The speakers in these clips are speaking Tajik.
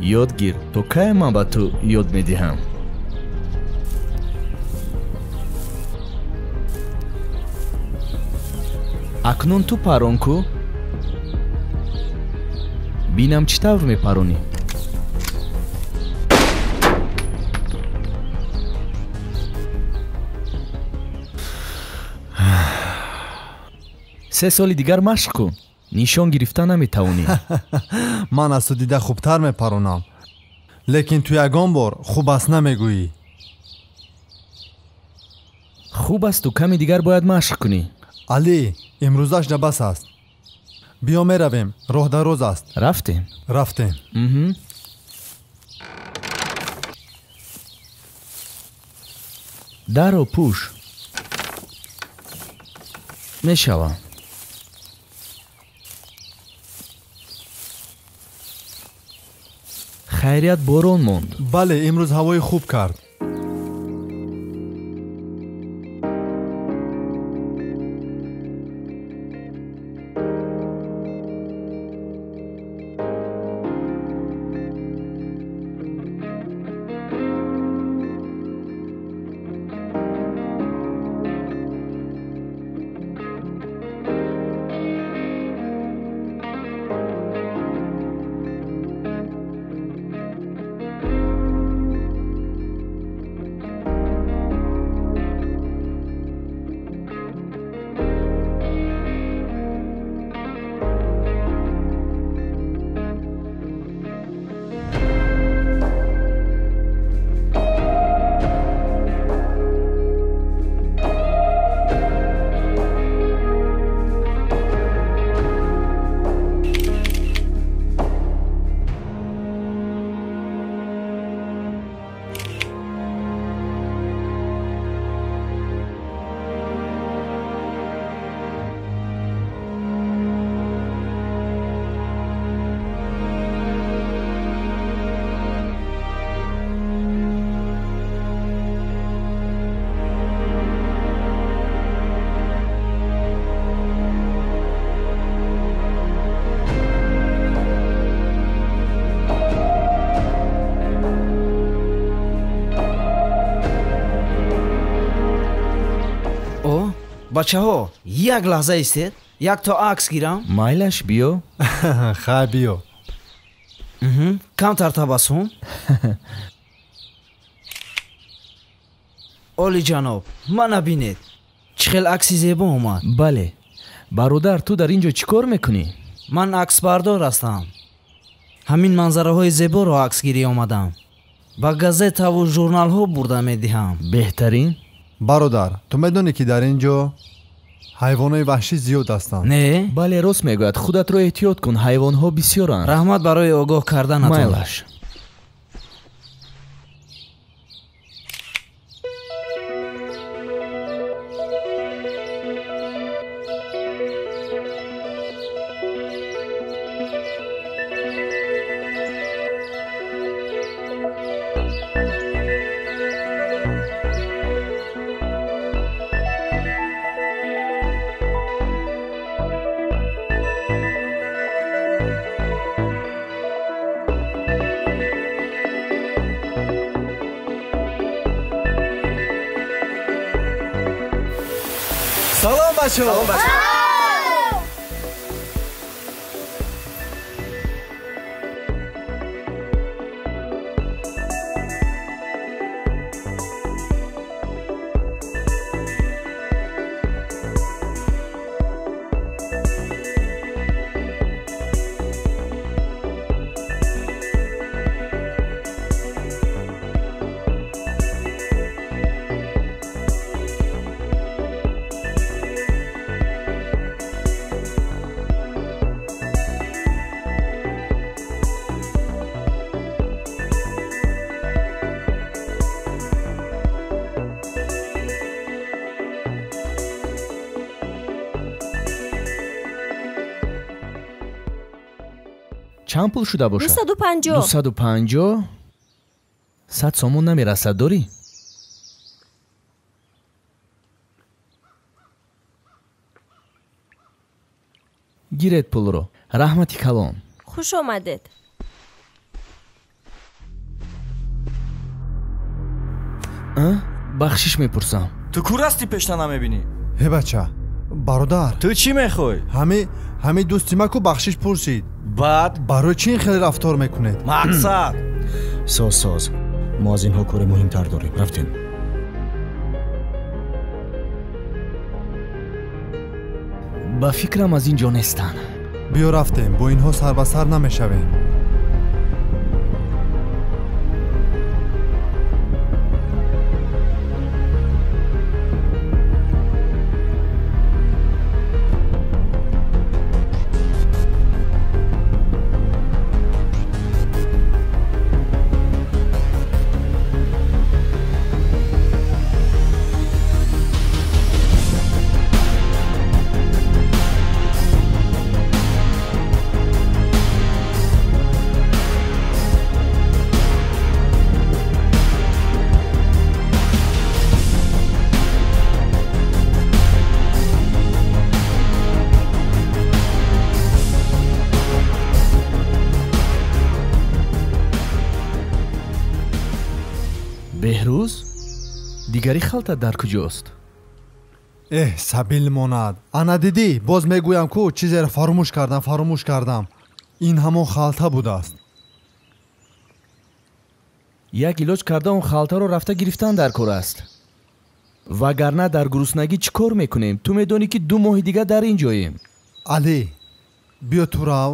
Ёд гир, то кай ман ба ту ёд медиҳам? Акнун ту парон ку. Бинам чӣ тавр мепаронӣ. Се соли дигар машқ кун. Нишон гирифта наметавонӣ. Ман аз ту дида хубтар мепаронам, лекин ту ягон бор хуб аст намегӯӣ. Хуб асту, каме дигар бояд машқ кунӣ. Алӣ, имрӯзаш набас аст. Биё меравем, роҳ дароз аст. Рафтем. Рафтем. Даро пӯш. Мешавам. Хайрият борон монд. Бале, имрӯз ҳавои хуб кард. Бачаҳо, як лаҳза истед, як то акс гирам. Майлаш, биё. Хай, биё. Камтар табассум. Олиҷаноб, мана бинед, чӣ хел акси зебо омад. Бале. Бародар, ту дар ин ҷо чӣ кор мекунӣ? Ман аксбардор ҳастам. Ҳамин манзараҳои зеборо аксгирӣ омадам. Ба газетаву журналҳо бурда медиҳам. Беҳтарин. Бародар, ту медонӣ, ки дар ин ҷо ҳайвонҳои ваҳшӣ зиёд ҳастанд? Не? Бале, рост мегӯяд. Худатро эҳтиёт кун, ҳайвонҳо бисёранд. Раҳмат барои огоҳ карданатон. Майлаш. Салом, бачаҳо. Чанд пул шуда бошад? 250. 250? 100 сомон намерасад, дорӣ? Гиред пулро. Раҳмати калон. Хуш омадед. Бахшиш мепурсам. Ту кур ҳастӣ, пешта намебинӣ? Ҳе бача, бародар. Ту чӣ мехоҳӣ? Ҳами дӯсти ма ку бахшиш пурсид. Баъд? Барои чӣ ин хеле рафтор мекунед? Мақсад! Соз, соз. Мо аз инҳо кори муҳимтар дорем. Рафтем. Ба фикрам аз ин ҷо нестанд. Биё рафтем, бо инҳо сар ба сар намешавем. Беҳрӯз, дигари халта дар куҷост? Эҳ, сабил монад. Ана дидӣ, боз мегӯям ку чизеро фаромӯш кардам, фаромӯш кардам. Ин ҳамон халта будааст. Як илоҷ карда он халтаро рафта гирифтан дар кор аст. Вагарна дар гуруснагӣ чӣ кор мекунем? Ту медонӣ ки 2 моҳи дигар дар ин ҷоем. Алӣ, биё ту рав.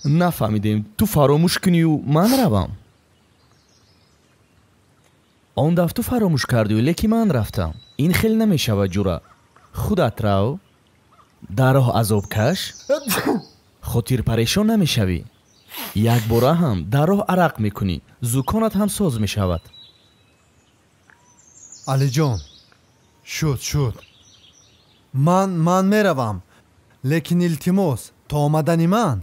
Нафаҳмидем, ту фаромӯш кунию ман равам. Он дафъ ту фаромӯш кардию, лекин ман рафтам. Ин хеле намешавад, ҷура. Худат рав, дар роҳ азоб каш, хотирпарешон намешавӣ. Якбора ҳам дар роҳ арақ мекунӣ, зуконат ҳам соз мешавад. Алиҷон, шуд, шуд. Ман меравам, лекин илтимос, то омадани ман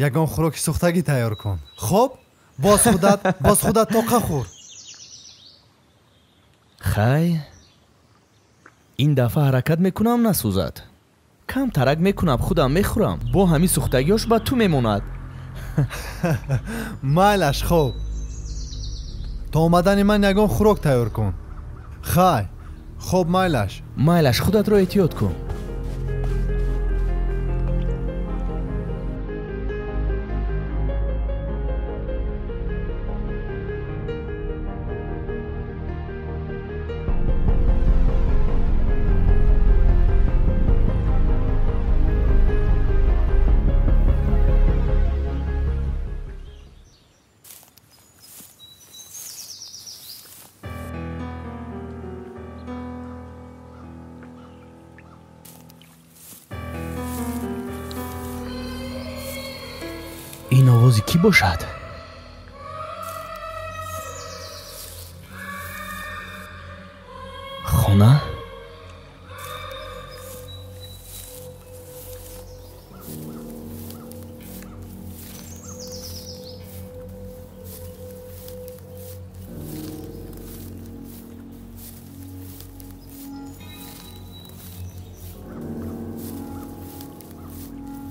ягон хӯроки сӯхтагӣ тайёр кун. Хоб, боз худат тоқа хӯр. Хай, ин дафъа ҳаракат мекунам насӯзад. Кам тарак мекунам, худам мехӯрам. Бо ҳамин сӯхтагиёш ба ту мемонад. Майлаш, хоб. То омадани ман ягон хӯрок тайёр кун. Хай, хоб, майлаш. Майлаш, худатро эҳтиёт кун. Ин овози кӣ бошад? Хона?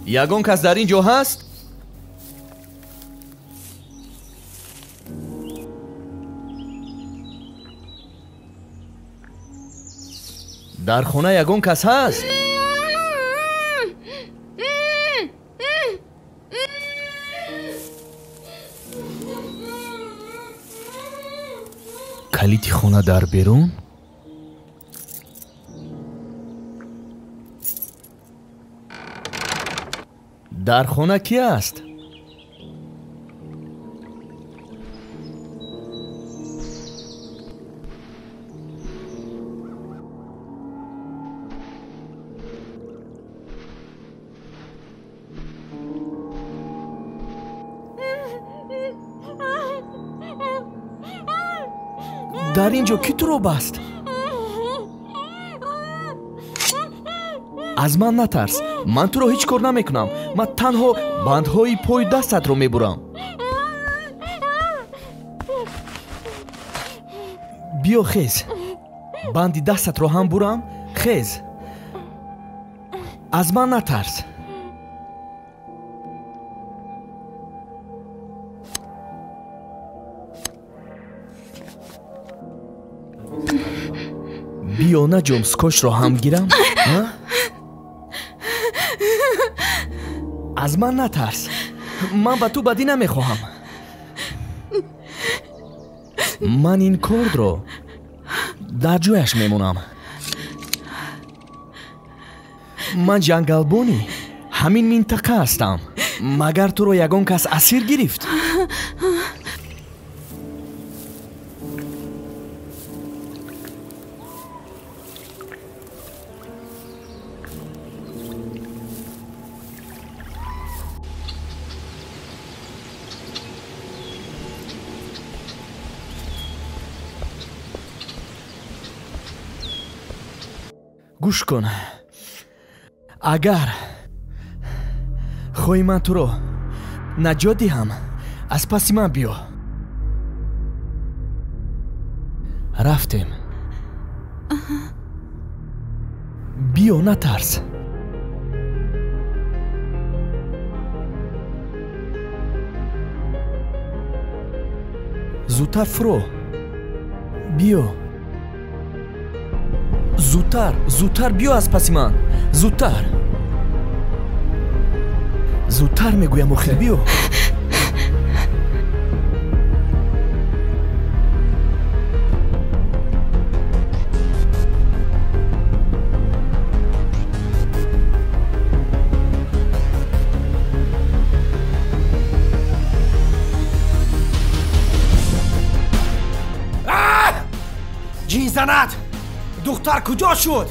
Ягон кас дар ин ҷо ҳаст? Дар хона ягон кас ҳаст? Калити хона дар берун? Дар хона кӣ аст? Дар ин ҷо кӣ туро баст? Аз ман натарс, ман туро ҳеҷ кор намекунам. Ман танҳо бандҳои пою дастатро мебурам. Биё хез, банди дастатро ҳам бурам. Хез, аз ман натарс. Биё наҷом скотчро ҳам гирам. Аз ман натарс. Ман ба ту бадӣ намехоҳам. Ман ин кордро дар ҷояш мемонам. Ман ҷангалбони ҳамин минтақа ҳастам. Магар туро ягон кас асир гирифт? Гӯш кун. Агар хоҳӣ ман туро наҷот диҳам, аз паси ман биё. Рафтем. Биё, натарс. Зудтар фуро. Биё. Зудтар, зудтар биё аз паси ман. Зудтар. Зудтар мегӯям охир, биё. Ҷинзанат! Духтар куҷо шуд?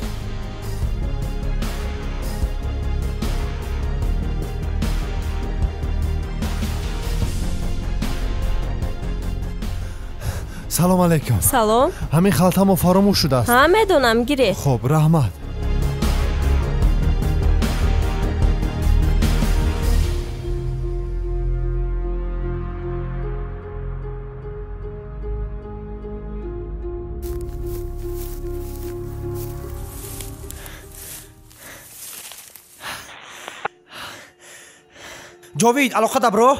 Салом алейкум. Салом. Ҳамин халтамо фаромӯш шудааст. Ҳа, медонам, гире. Хоб, раҳмат. Ҷовид, алоқа да бро?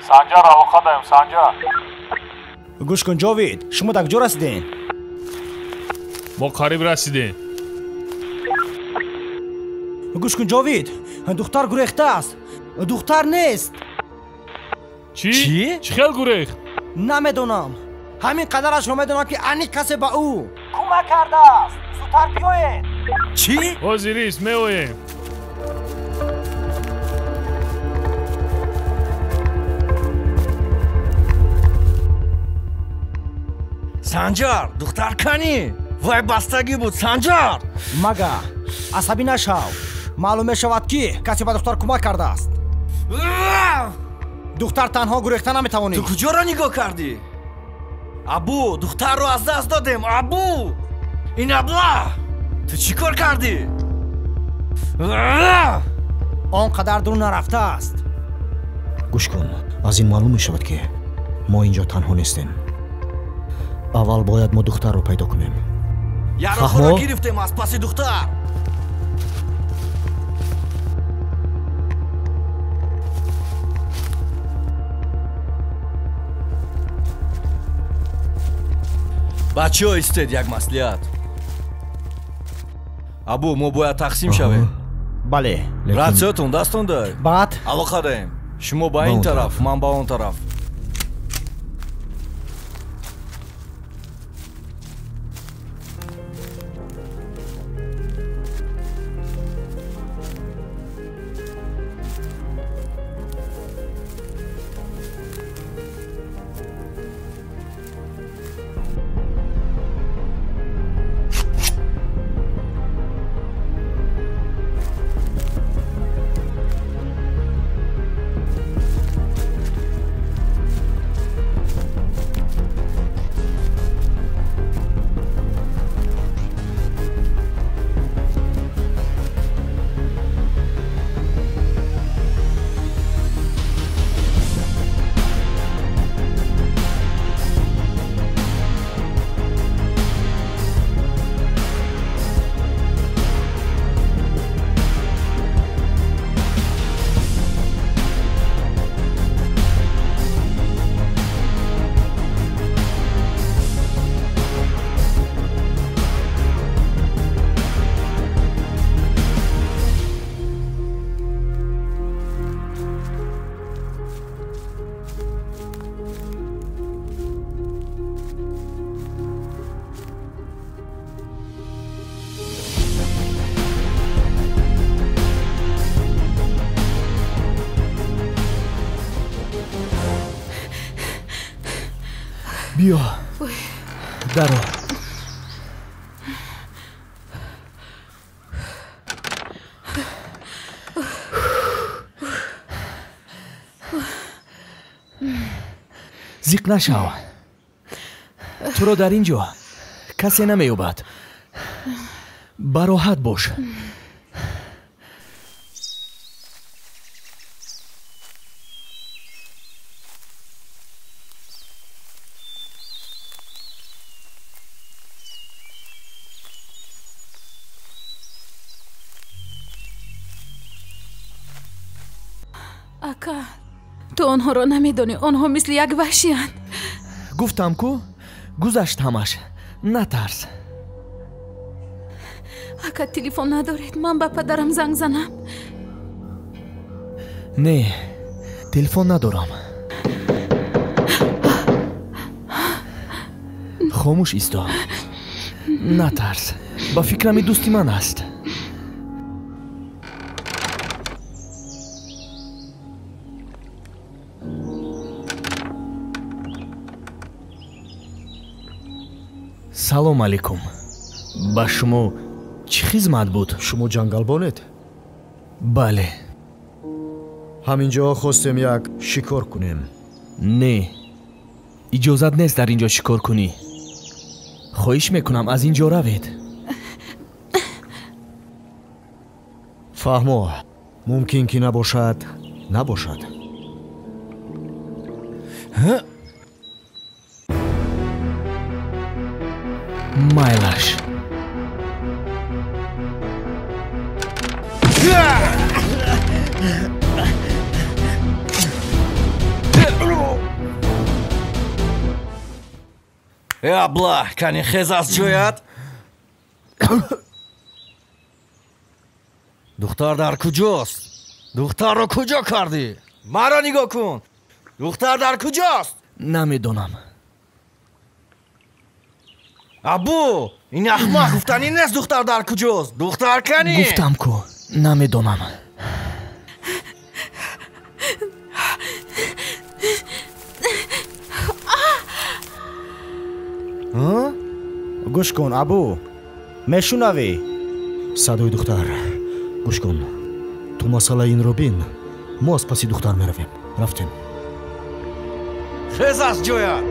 Санҷар, алоқа даем, Санҷар. Гӯш кун, Ҷовид, шумо дар куҷо расидем? Мо қариб расидем. Гӯш кун, Ҷовид, духтар гурехтааст. Духтар нест. Чӣ? Чӣ хел гурехт? Намедонам. Ҳамин қадарашро медонам, ки аниқ касе ба ӯ кӯмак кардааст. Зудтар биёед. Чӣ? Ҳозирист, меоем. Санҷар, духтар канӣ? Вай бастагӣ буд, Санҷар! Мага, асабӣ нашав. Маълум мешавад, ки касе ба духтар кӯмак кардааст. Духтар танҳо гурехта наметавонид. Ту куҷоро нигоҳ кардӣ? Абу, духтарро аз даст додем, Абу! Ин абла! Ту чӣ кор кардӣ? Он қадар дур нарафтааст. Гӯш кун, аз ин маълум мешавад, ки мо инҷо танҳо нестем. Аввал бояд мо духтарро пайдо кунем. Яроқро гирифтем аз паси духтар. Бачаҳо, истед, як маслиҳат. Абу, мо бояд тақсим шавем. Бале. Ратсиётон дастон дай. Баъд? Алоқа даем. Шумо ба ин тараф, ман ба он тараф. Биё, даро. Зиқ нашав. Туро дар ин ҷо касе намеёбад. Бароҳат бош. Ака, ту онҳоро намедонӣ. Онҳо мисли як ваҳшиянд. Гуфтам ку, гузашт ҳамаш. Натарс. Ака, телефон надоред? Ман ба падарам занг занам. Не, телефон надорам. Хомӯш исто. Натарс. Ба фикрам и дӯсти ман аст. Салом алейкум. Ба шумо чӣ хизмат буд? Шумо ҷангалбонед? Бале. Ҳамин ҷо хостем як шикор кунем. Не, иҷозат нест дар ин ҷо шикор кунӣ. Хоҳиш мекунам, аз ин ҷо равед. Фаҳмо, мумкин ки набошад, набошад. Майлаш. Э, абла, кани хез аз ҷоят? Духтар дар куҷост? Духтарро куҷо кардӣ? Маро нигоҳ кун. Духтар дар куҷост? Намедонам. Абу, ин ахмақ гуфтанӣ нест духтар дар куҷост. Духтар кани? Гуфтам ку, намедонам. Гӯш кун, Абу, мешунавӣ? Садои духтар. Гӯш кун, ту масъалаи инро бин. Мо аз паси духтар меравем. Рафтем. Хез аз ҷоят.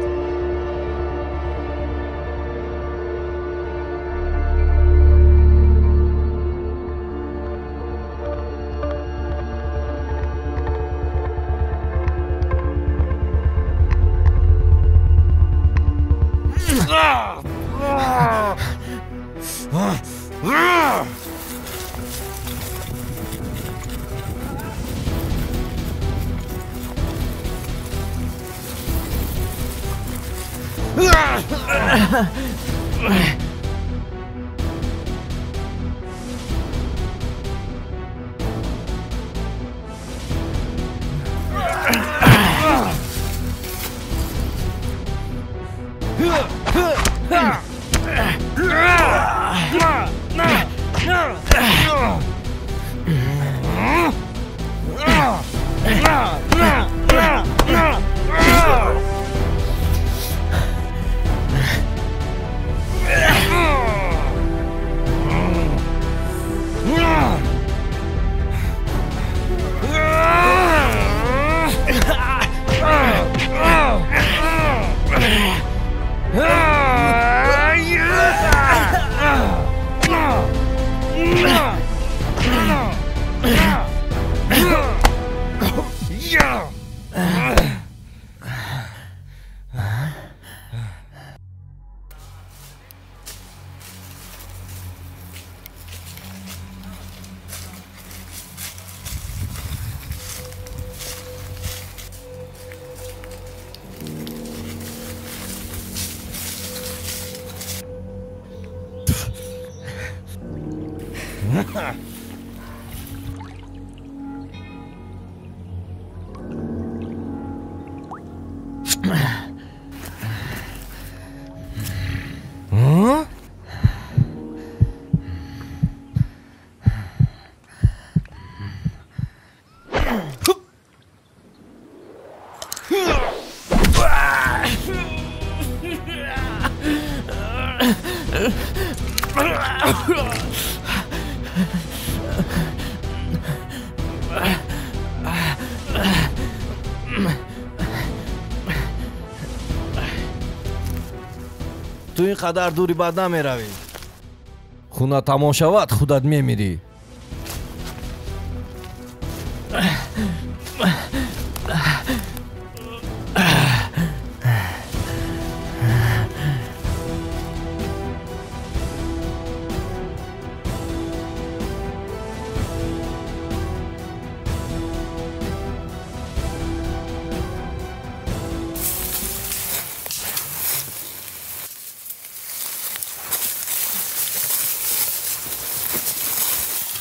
Ту ин қадар дури бад намеравӣ. Хуна тамом шавад, худат мемирӣ.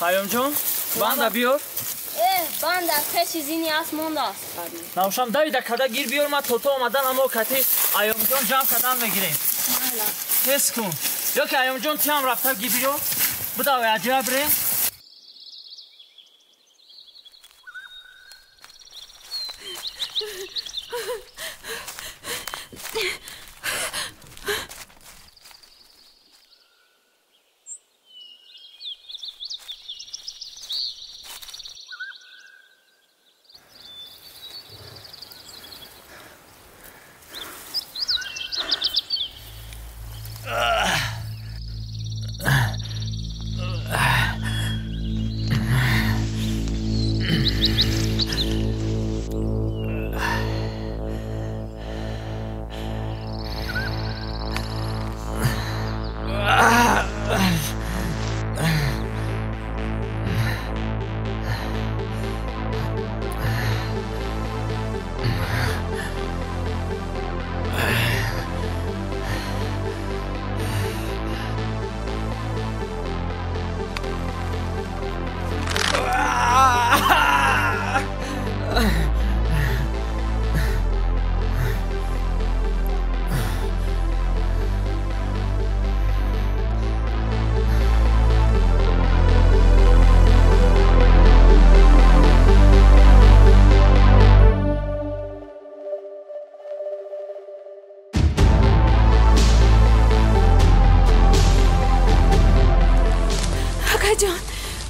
Хайёмҷон, банда биёр. Банда пеши зини аст мондааст. Навшам давида када гир биёр, ма то омадан амо кати Айёмҷон ҷамъ кардан мегирем. Тез кун. Ё ки Айёмҷон тиам рафта гир биёр. Будав аҷа бирем.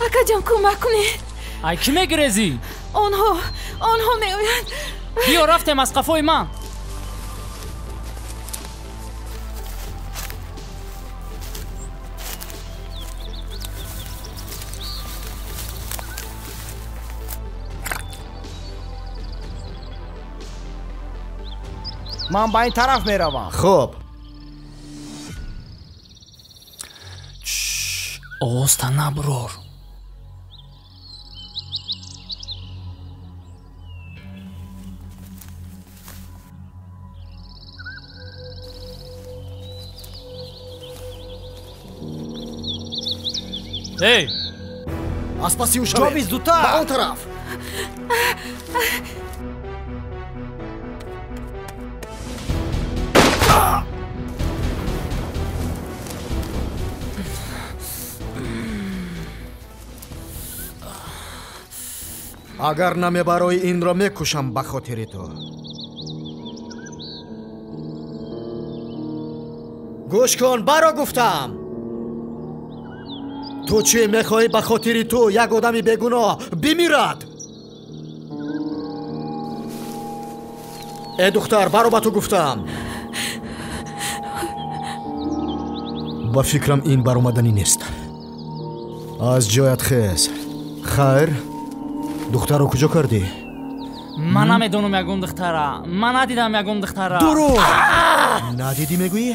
Акаҷон, кӯмак кунед. Ай, кӣ мегирезӣ? Онҳо меоянд. Биё, рафтем аз қафои ман. Ман ба ин тараф меравам. Хуб. Овозта набурор. Эй! Аз паси ӯ шавед! Ҷоби зудтар! Ба он тараф! Агар намебарои инро мекушам ба хотири ту. Гӯш кун, баро гуфтам! Ту чӣ мехоҳӣ ба хотири ту як одами бегуноҳ бимирад? Э духтар, баро ба ту гуфтам! Ба фикрам ин баромаданӣ нест. Аз ҷоят хез. Хайр, духтарро куҷо кардӣ? Ман намедонам ягон духтара. Ман надидам ягон духтара. Дурӯғ! Надидӣ мегӯӣ?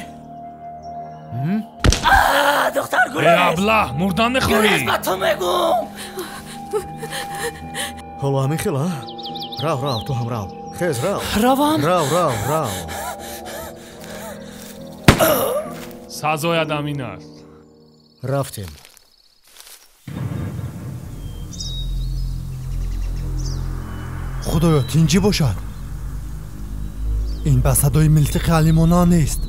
Духтар гурез! Э аблаҳ, мурдан мехоҳӣ? Гурез ба ту мегӯм! Ҳоло ҳамин хел, а? Рав, рав, ту ҳам рав. Хез, рав. Равам? Рав, рав, рав. Сазояд ҳамин аст. Рафтем. Худоё, тинҷӣ бошад. Ин ба садои милтиқи алимона нест.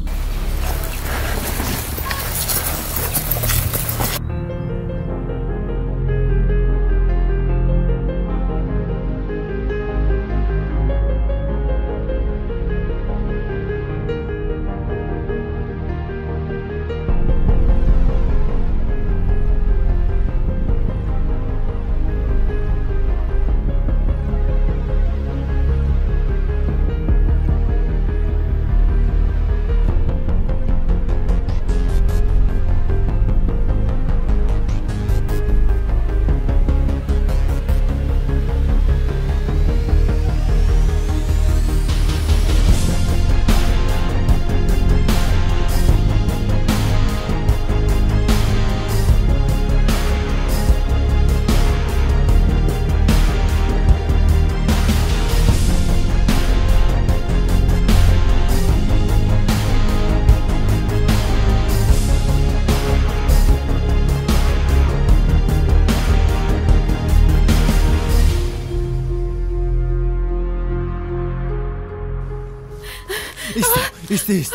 Ист, ист.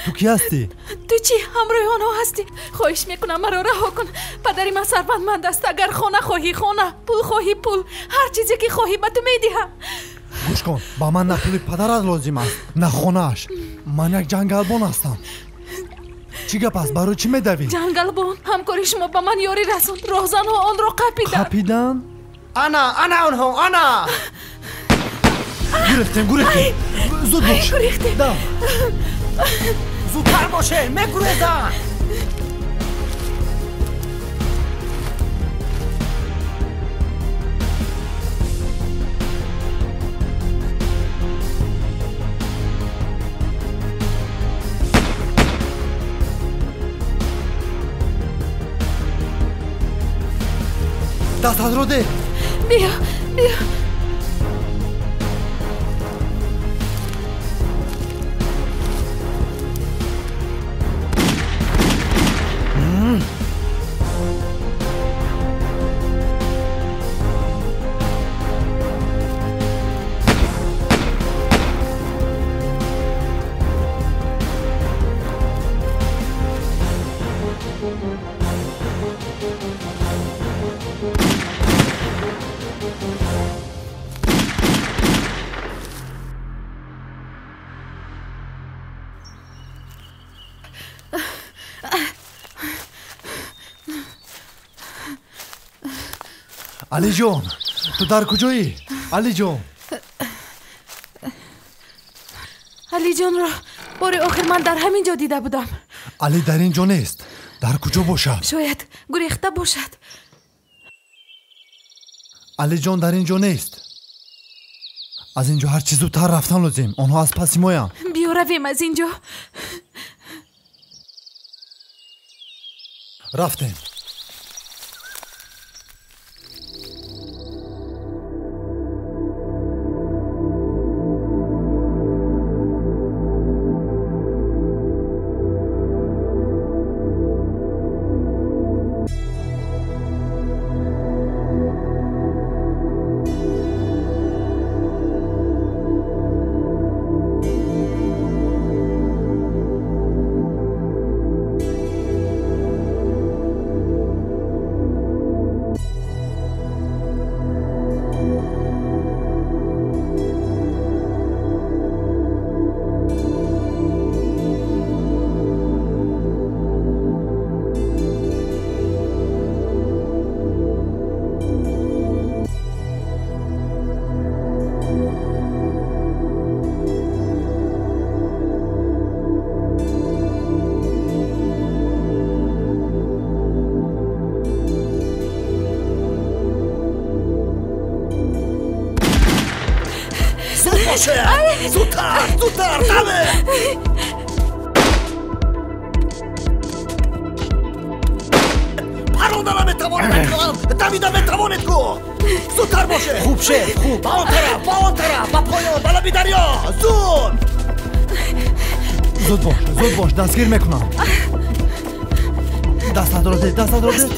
Ту кӣ ҳастӣ? Ту чӣ ҳамроҳи онҳо ҳастӣ? Хоҳиш мекунам, маро раҳо кун. Падари ман сарватманд аст. Агар хона хоҳӣ хона, пул хоҳӣ пул, ҳар чизе ки хоҳӣ ба ту медиҳам. Гӯш кун, ба ман на пули падарат лозим аст, на хонааш. Ман як ҷангалбон ҳастам. Чӣ гап аст? Барои чӣ медавӣ? Ҷангалбон, ҳамкори шумо ба ман ёрӣ расонд. Роҳзанҳо онро қапиданд. Қапиданд? Ана, ана онҳо, ана! Гурехтем, гурехтем. Зуд бош. Гурехтем. Зудтар боше, мегурезанд. Дастатро де. Биё, биё. Алиҷон, ту дар куҷоӣ? Алиҷон. Алиҷонро бори охир ман дар ҳамин ҷо дида будам. Али дар ин ҷо нест. Дар куҷо бошад? Шояд гурехта бошад. Алиҷон дар ин ҷо нест. Аз ин ҷо ҳарчи зудтар рафтан лозим. Онҳо аз паси моянд. Биё равем аз ин ҷо. Рафтем. Зудтар, зудтар, даве! Паронда наметавонед, давида метавонед ку! Зудтар боше! Хуб, шеф, хуб! Ба он тараф, ба он тараф, ба поён, ба лаби дарё! Зуд! Зуд бош, зуд бош, дастгир мекунам. Дастатро де, дастатро де.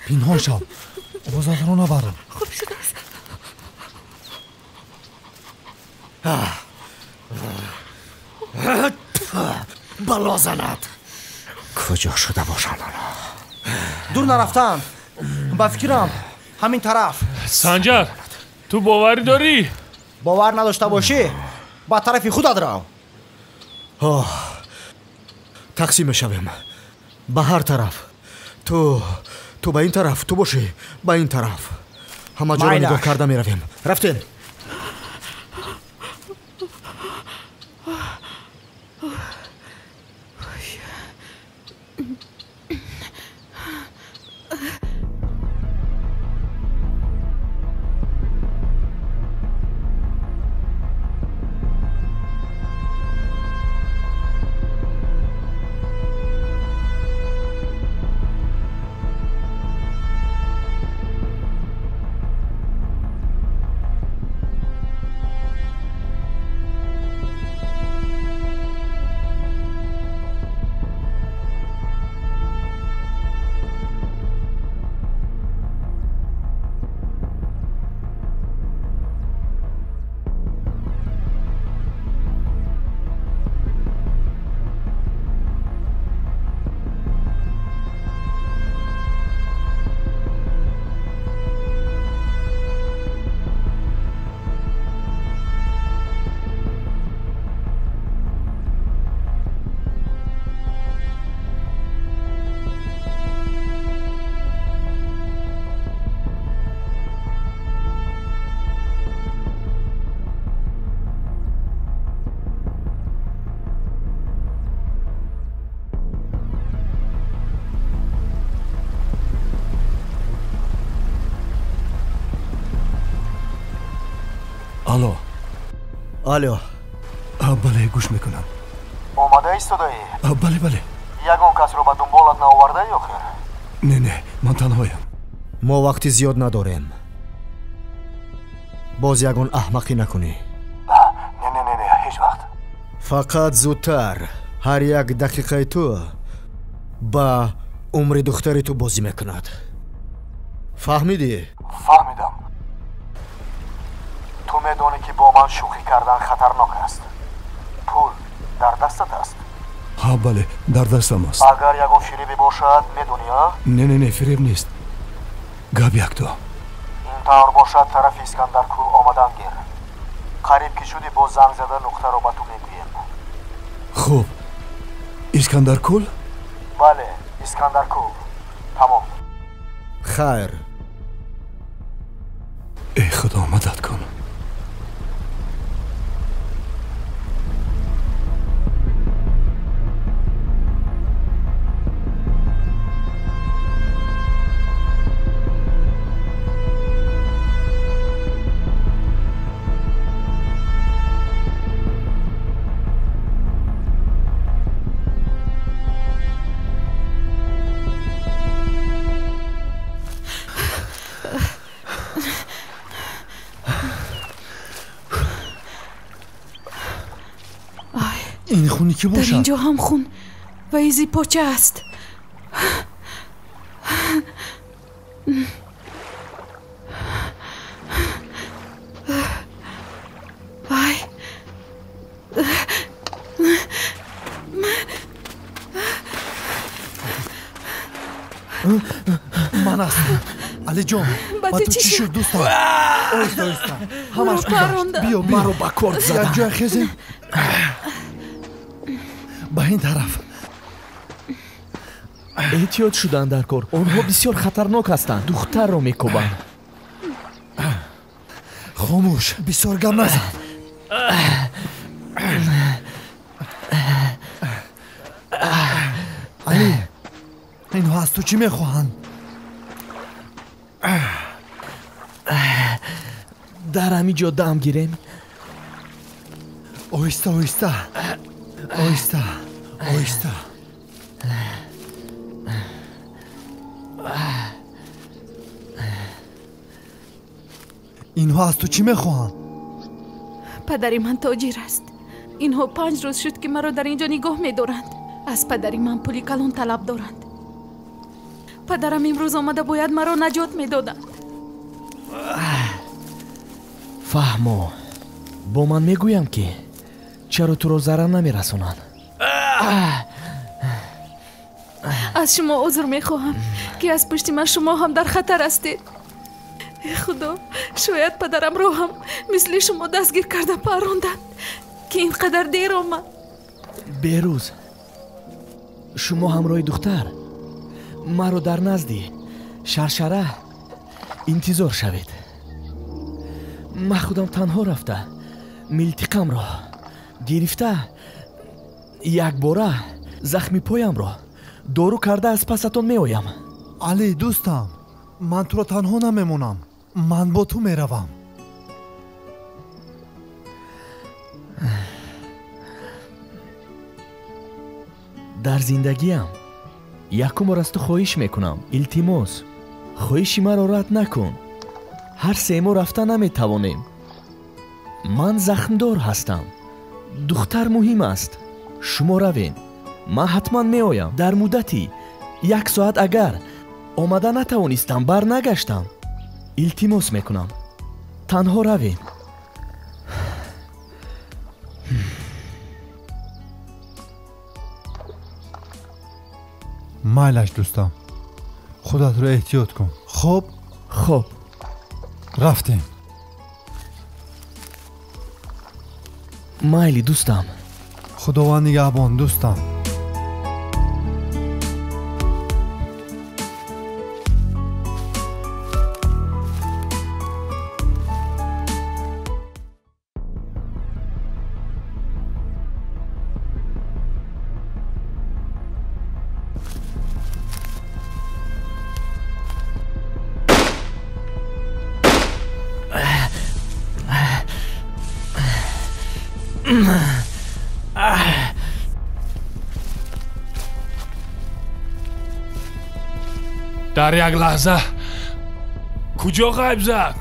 Пинҳон шав, овозатро набарам. Хуб шудааст. Бало занад. Куҷо шуда бошанд онҳо? Дур нарафтанд. Ба фикрам ҳамин тараф. Санҷар, ту боварӣ дорӣ? Бовар надошта бошӣ, ба тарафи худат рав. Тақсим мешавем ба ҳар тараф. Ту ба ин тараф, ту бошӣ ба ин тараф. Ҳама ҷоро нигоҳ карда меравем. Рафтем. Алло. Бале, гӯш мекунам. Омада истодаӣ? Бале, бале. Ягон касро ба дунболат наовардаӣ охир? Не, не, ман танҳоям. Мо вақти зиёд надорем. Боз ягон аҳмақӣ накунӣ. Не, не, не, не, ҳеҷ вақт. Фақат зудтар. Ҳар як дақиқаи ту ба умри духтари ту бозӣ мекунад. Фаҳмидӣ? Фаҳмидам. Ту медонӣ, ки бо ман шӯхӣ кардан хатарнок аст. Пул дар дастат аст? Ҳа, бале, дар дастам аст. Агар ягон фиребе бошад, медонӣ, а? Не, не, не, фиреб нест. Гап якто. Ин тавр бошад, тарафи Искандаркул омадан гир. Қариб ки шуди, боз занг зада нуқтаро ба ту мегӯем. Хуб, Искандаркул? Бале, Искандаркул. Тамом. Хайр. Эй худо, мадад кун. Ин хуни кӣ бошад? Дар инҷо ҳам хун ва изи поча аст. Вай! Ман ҳастам. Алиҷон, ба ту чӣ шуд, дӯстам? Оҳиста, оҳиста. Ҳамаш гузашт. Биё, биё. Маро ба корд заданд. Якҷоя хезем. Ба ин тараф. Эҳтиёт шудан дар кор. Онҳо бисёр хатарнок ҳастанд. Духтарро мекӯбанд. Хомӯш, бисёр гап назан. Али, инҳо аз ту чӣ мехоҳанд? Дар ҳамин ҷо дам гирем. Оҳиста, оҳиста. Оҳиста, оҳиста. Инҳо аз ту чӣ мехоҳанд? Падари ман тоҷир аст. Инҳо 5 рӯз шуд, ки маро дар ин ҷо нигоҳ медоранд. Аз падари ман пули калон талаб доранд. Падарам имрӯз омада бояд маро наҷот медоданд. Фаҳмо, бо ман мегӯям, ки чаро туро зарар намерасонанд. Аз шумо узр мехоҳам, ки аз пушти ман шумо ҳам дар хатар ҳастед. Э худо, шояд падарамро ҳам мисли шумо дастгир карда паронданд, ки ин қадар дер омад. Берӯз, шумо ҳамроҳи духтар маро дар назди шаршара интизор шавед. Ман худам танҳо рафта милтиқамро гирифта, якбора захми поямро дору карда аз пасатон меоям. Али, дӯстам, ман туро танҳо намемонам. Ман бо ту меравам. Дар зиндагиам якум бор аз ту хоҳиш мекунам. Илтимос, хоҳиши маро рад накун. Ҳар се мо рафта наметавонем. Ман захмдор ҳастам. Духтар муҳим аст. Шумо равед. Ман ҳатман меоям. Дар муддати 1 соат агар омада натавонистам, барнагаштам. Илтимос мекунам, танҳо равед. Майлаш, дӯстам, худатро эҳтиёт кун. Хоб? Хоб. Рафтем. Майли, дӯстам. Худованд нигаҳбон, дӯстам. Дар як лаҳза куҷо ғайб зад?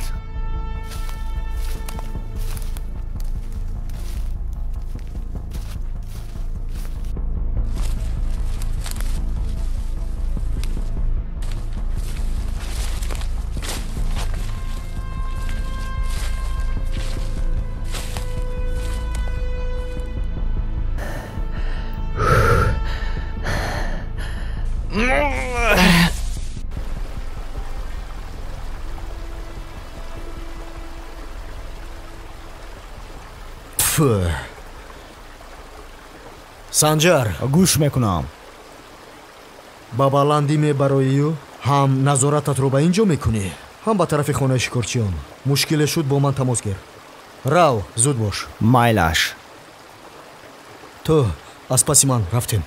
Санҷар, гӯш мекунам. Ба баландӣ мебароию ҳам назорататро ба ин ҷо мекунӣ, ҳам ба тарафи хонаи шикорчиён. Мушкиле шуд, бо ман тамос гир. Рав, зуд бош. Майлаш. Ту аз паси ман рафтем.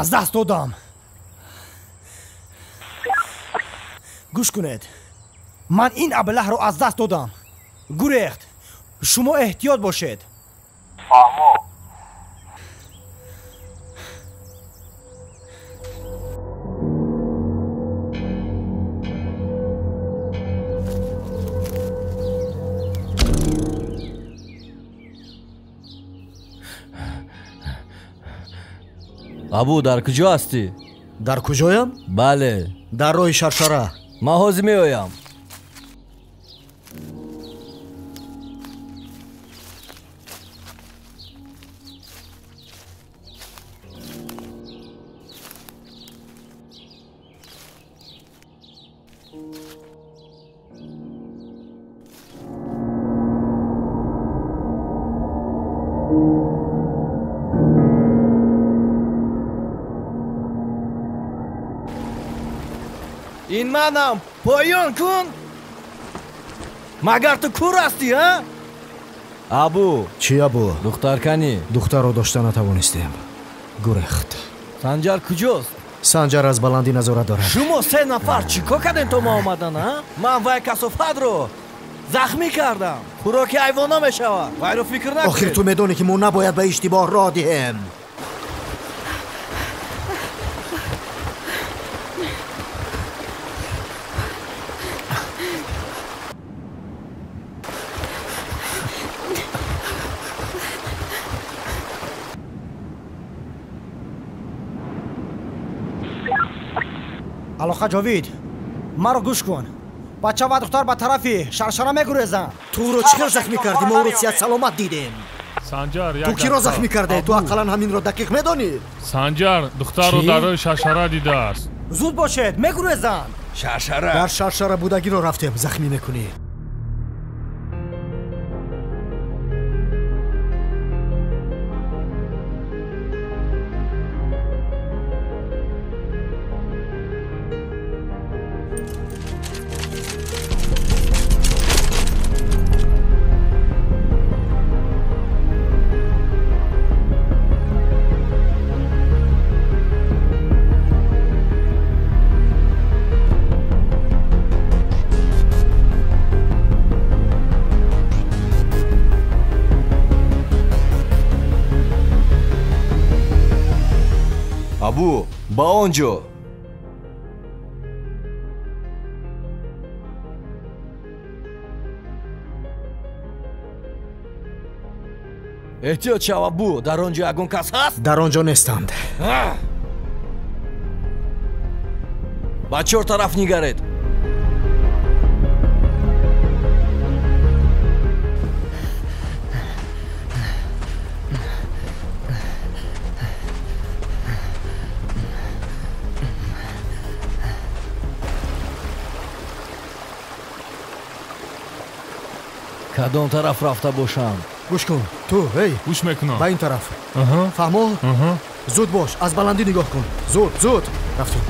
Аз даст додам. Гӯш кунед, ман ин аблаҳро аз даст додам. Гурехт. Шумо эҳтиёт бошед. Фаҳмо. Абу, дар куҷо ҳастӣ? Дар куҷоям? Бале. Дар роҳи Шаршара. Ман ҳозир меоям. Ин манам. Поён кун. Магар ту кур ҳастӣ, ҳа? Абу. Чӣ абу? Духтарканӣ. Духтарро дошта натавонистем. Гурехт. Санҷар куҷост? Санҷар аз баландӣ назорат дорад. Шумо се нафар чӣ кор кардем то ма омадан, а? Ман вай касофатро захмӣ кардам. Хӯроки ҳайвона мешавад. Вайро фикр накунед. Охир ту медонӣ ки мо набояд ба иштибоҳ роҳ диҳем. Алоқа Ҷовид, маро гӯш кун. Бача ва духтар ба тарафи Шаршара мегурезанд. Ту ӯро чӣ хел захмӣ кардӣ? Мо ӯро сиҳат саломат дидем. Санҷар, ту киро захмӣ карде? Ту ақаллан ҳаминро дақиқ медонӣ? Санҷар духтарро дар роҳи Шаршара дидааст. Зуд бошед, мегурезанд. Шаршара? Дар Шаршара будагиро рафтем, захмӣ мекунӣ. Абу, ба он ҷо. Эҳтиёт шав, Абу, дар он ҷо ягон кас ҳаст? Дар он ҷо нестанд. Ба чор тараф нигаред. Кадом тараф рафта бошам? Гӯш кун, ту, эй! Гӯш мекунам. Ба ин тараф. Фаҳмо? Зуд бош, аз баландӣ нигоҳ кун. Зуд, зуд. Рафтем.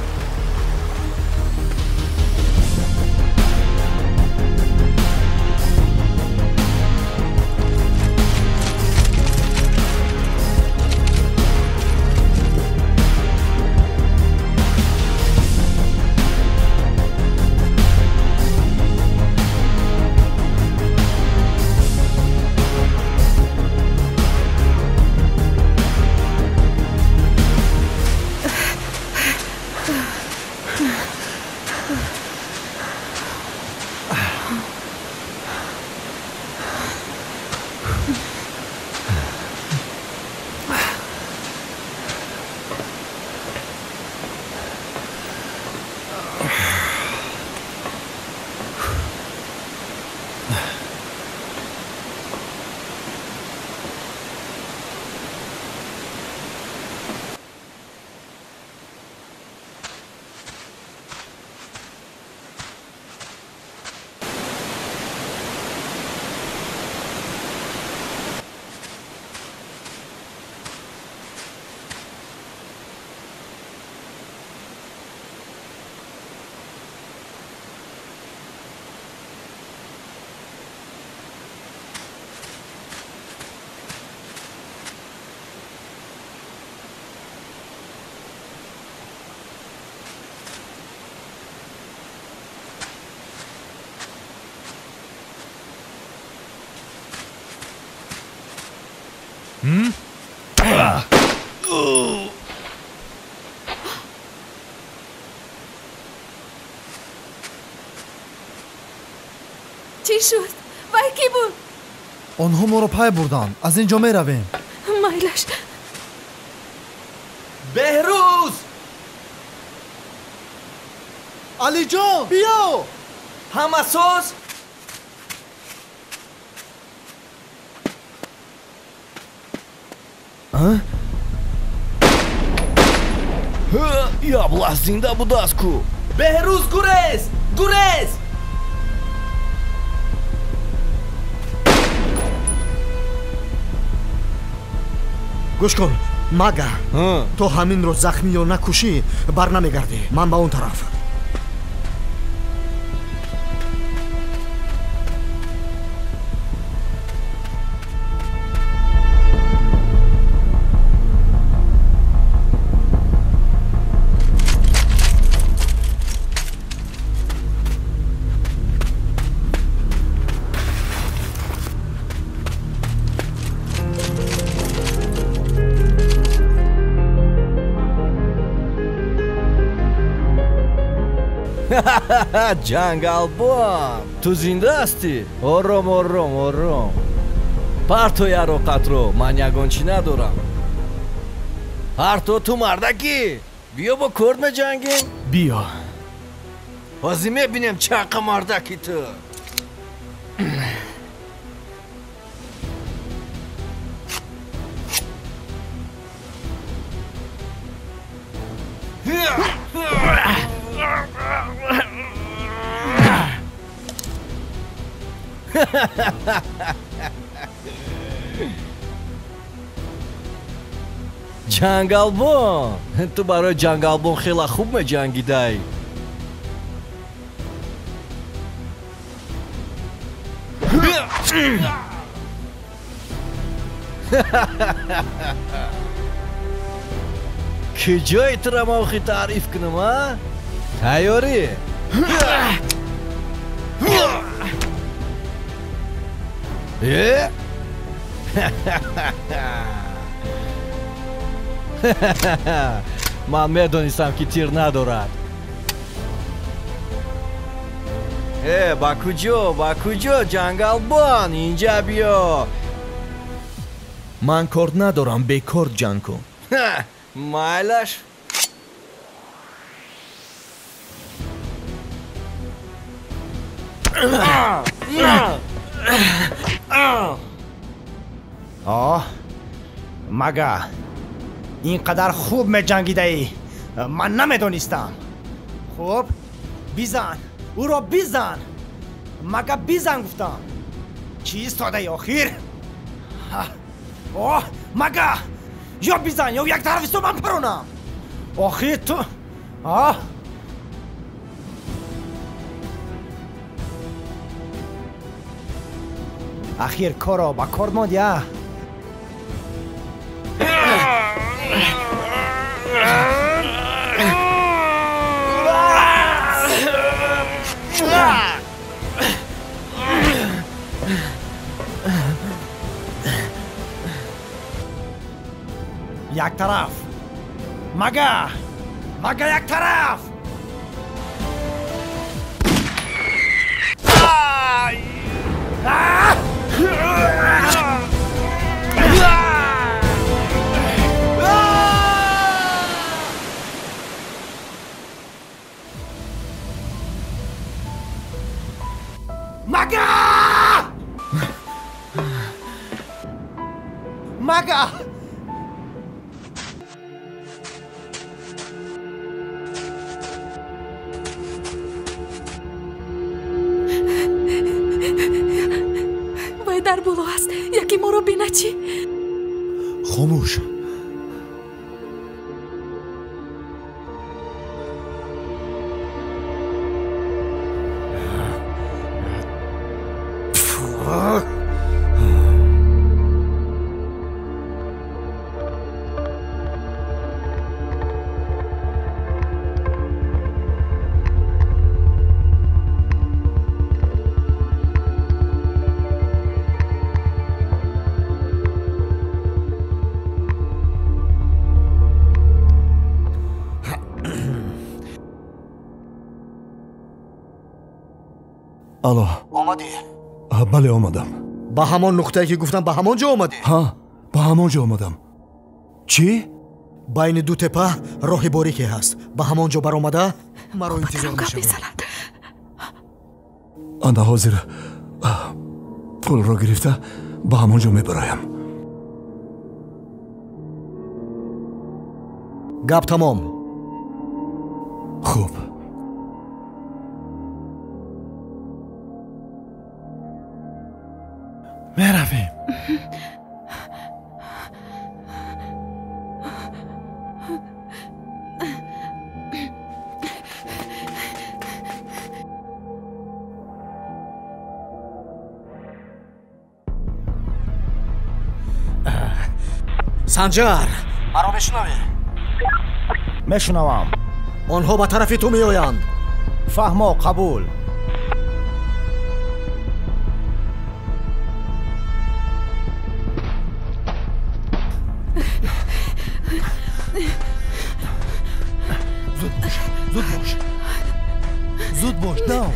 Чӣ шуд? Вай кӣ буд? Онҳо моро пай бурданд. Аз ин ҷо меравем. Майлаш. Беҳрӯз! Алиҷон, биё! Ҳама соз? Яблаш зинда будааст ку. Беҳрӯз, гурез! Гурез! Гӯш кун, мага то ҳаминро захмӣ ё накушӣ бар намегардӣ. Ман ба он тараф. Ҷангалбон, ту зинда ҳастӣ? Ором, ором, ором. Парто яроқатро, ман ягон чӣ надорам. Парто, ту мардакӣ. Биё бо корд меҷангем. Биё. Ҳозир мебинем чақа мардакӣ ту. Ҷангалбон, ту барои ҷангалбон хела хуб меҷангидай. Куҷои тура ман охи таъриф кунам, а? Тайёрӣ? Э? Ман медонистам, ки тир надорад. Э, ба куҷо, ба куҷо, ҷангалбон? Инҷа биё. Ман корд надорам, бекорд ҷанг кун. Майлаш. Оҳ, мага ин қадар хуб меҷангидаӣ, ман намедонистам. Хуб, бизан, ӯро бизан. Мага бизан гуфтам. Чӣ истодаи охир? Оҳ, мага ё бизан, ё як тарафи су ман паронам. Охир ту. Оҳ, ахир корро ба кор монд я. Як тараф. Мага! Мага як тараф! Мага! Мага! Вай дар боло аст, яке моро бинад чӣ? Хомӯш. Алло. Омадӣ? Бале, омадам. Ба ҳамон нуқтае ки гуфтам, ба ҳамон ҷо омадӣ? Ҳа, ба ҳамон ҷо омадам. Чӣ? Байни ду тепа роҳи борике ҳаст. Ба ҳамон ҷо баромада маро интизор мешавӣ. Ана ҳозир пулро гирифта ба ҳамон ҷо мебароям. Гап тамом. Хуб. Меравем. Санҷар, маро мешунавӣ? Мешунавам. Онҳо ба тарафи ту меоянд. Фаҳмо, қабул. Зуд бош, зуд бош. бош, дав.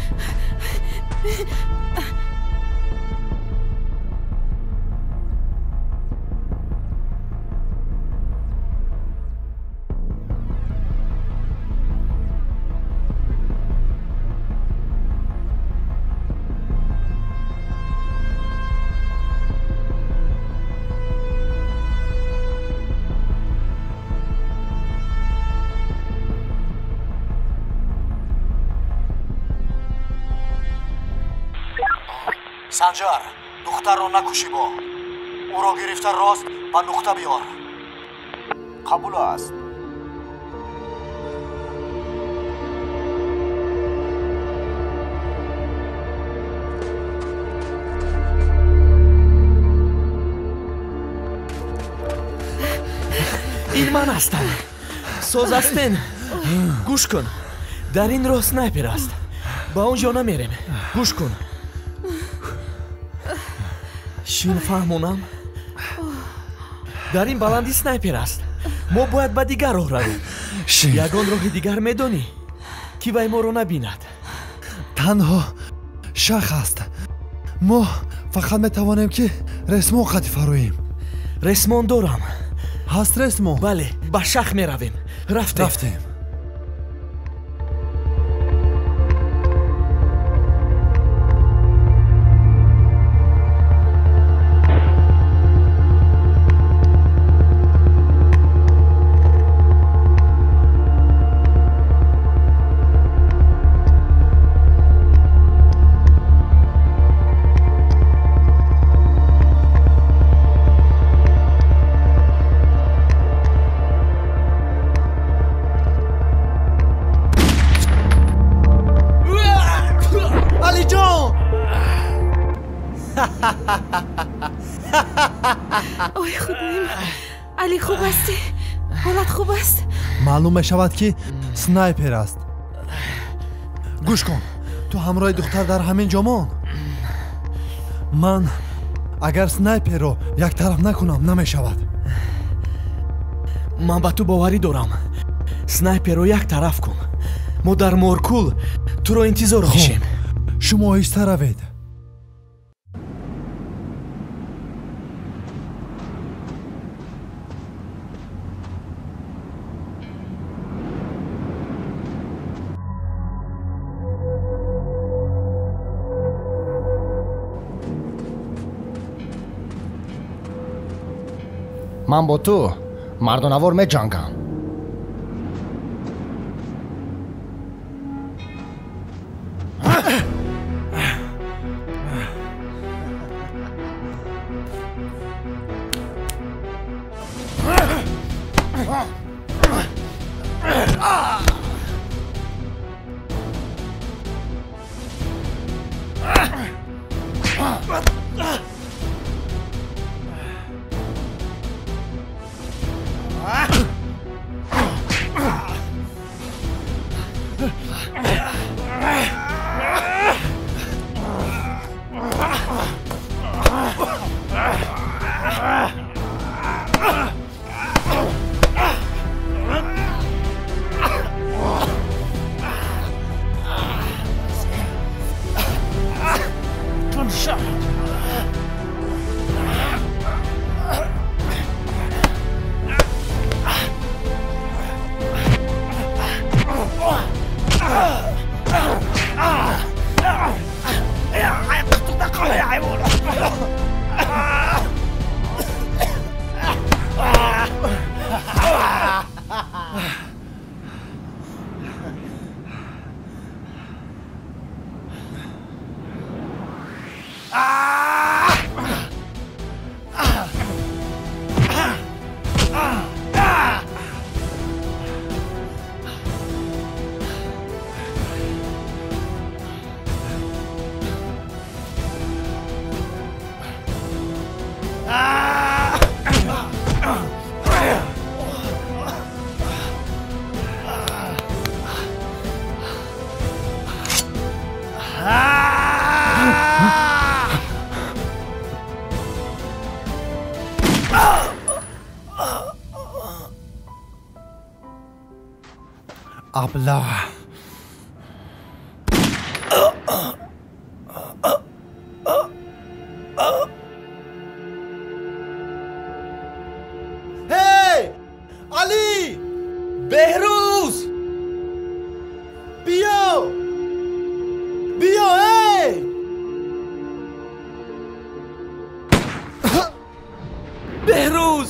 Санҷар, духтарро накушӣ бо. Ӯро гирифта рост ба нуқта биёр. Қабул аст. Ин ман ҳастам. Соз ҳастен? Гӯш кун. Дар ин роҳ снайпер аст. Ба он ҷо намерем. Гӯш кун. Шин фаҳмонам? Дар ин баландӣ снайпер аст. Мо бояд ба дигар роҳ равем. Ягон роҳи дигар медонӣ, ки вай моро набинад? Танҳо шах аст. Мо фақат метавонем, ки ресмон қати фароем. Ресмон дорам. Ҳаст ресмон? Бале, ба шах меравем. Рафтем. Рафтем. Ой, худои ман, Али, хуб ҳастӣ? Ҳолат хуб аст? Маълум мешавад, ки снайпер аст. Гӯш кун, ту ҳамроҳи духтар дар ҳамин ҷо мон. Ман агар снайперро яктараф накунам, намешавад. Ман ба ту боварӣ дорам. Снайперро як тараф кун. Мо дар Моркул туро интизор мешем. Шумо оҳиста равед. Ман бо ту мардонавор меҷангам. Абла. Алӣ! Беҳрӯз! Биё! Биё, эй! Беҳрӯз!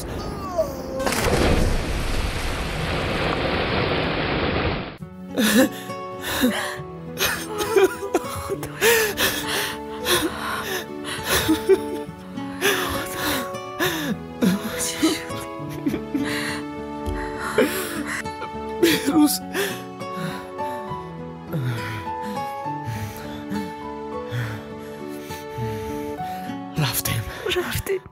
Беҳрӯз! Рафтем. Рафтем.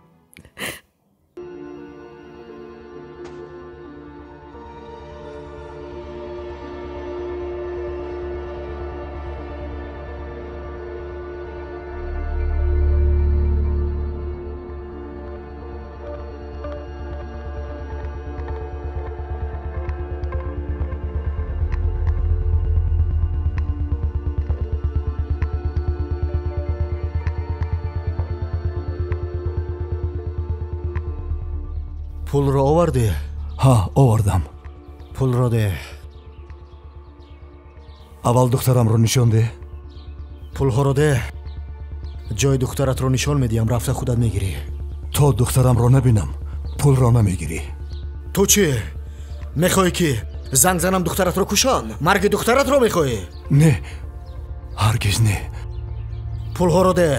Пулро овардӣ? Ҳа, овардам. Пулро деҳ. Аввал духтарамро нишон деҳ. Пулҳоро деҳ. Ҷои духтаратро нишон медиҳам, рафта худат мегирӣ. То духтарамро набинам, пулро намегирӣ. Ту чӣ? Мехоҳӣ ки занг занам духтаратро кушанд? Марги духтаратро мехоҳӣ? Не, ҳаргиз не. Пулҳоро деҳ.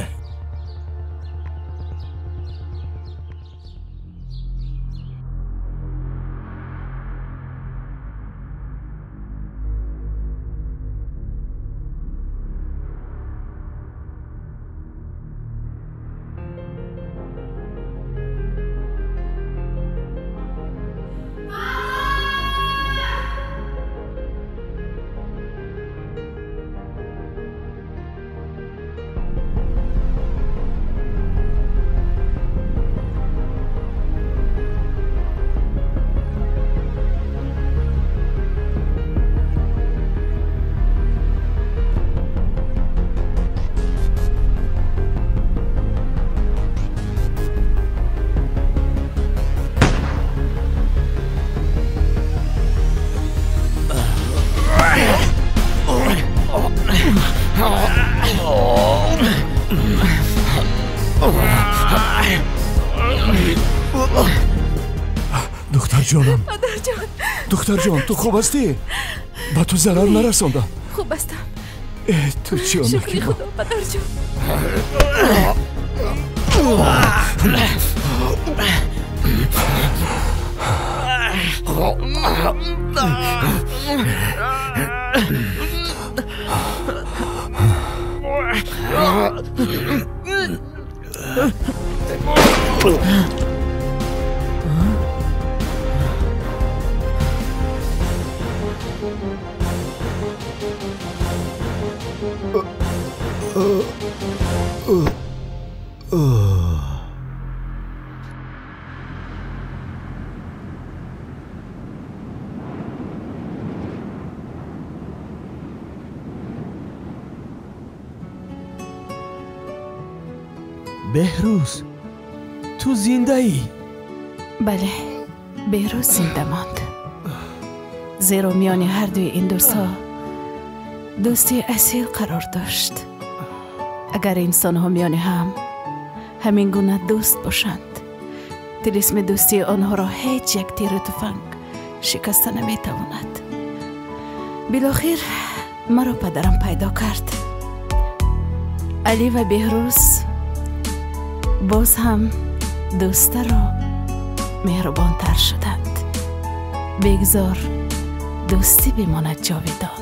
Духтарҷонам. Падарҷон. Духтарҷон, ту хуб ҳастӣ? Ба ту зарар нарасондам. Хуб ҳастам. Э, ту ҷонаки Шукри Худо, падарҷон. Беҳрӯз, ту зиндаӣ? Бале, Беҳрӯз зинда монд. Зеро миёни ҳардуи ин дӯстҳо дӯстии асил қарор дошт. Агар инсонҳо миёни ҳам ҳамин гуна дӯст бошанд, тилисми дӯстии онҳоро ҳеҷ як тиру туфанг шикаста наметавонад. Билохир маро падарам пайдо кард. Алӣ ва Беҳрӯз боз ҳам дӯстару меҳрубонтар шуданд. Бегзор дӯстӣ бимонад ҷовидон.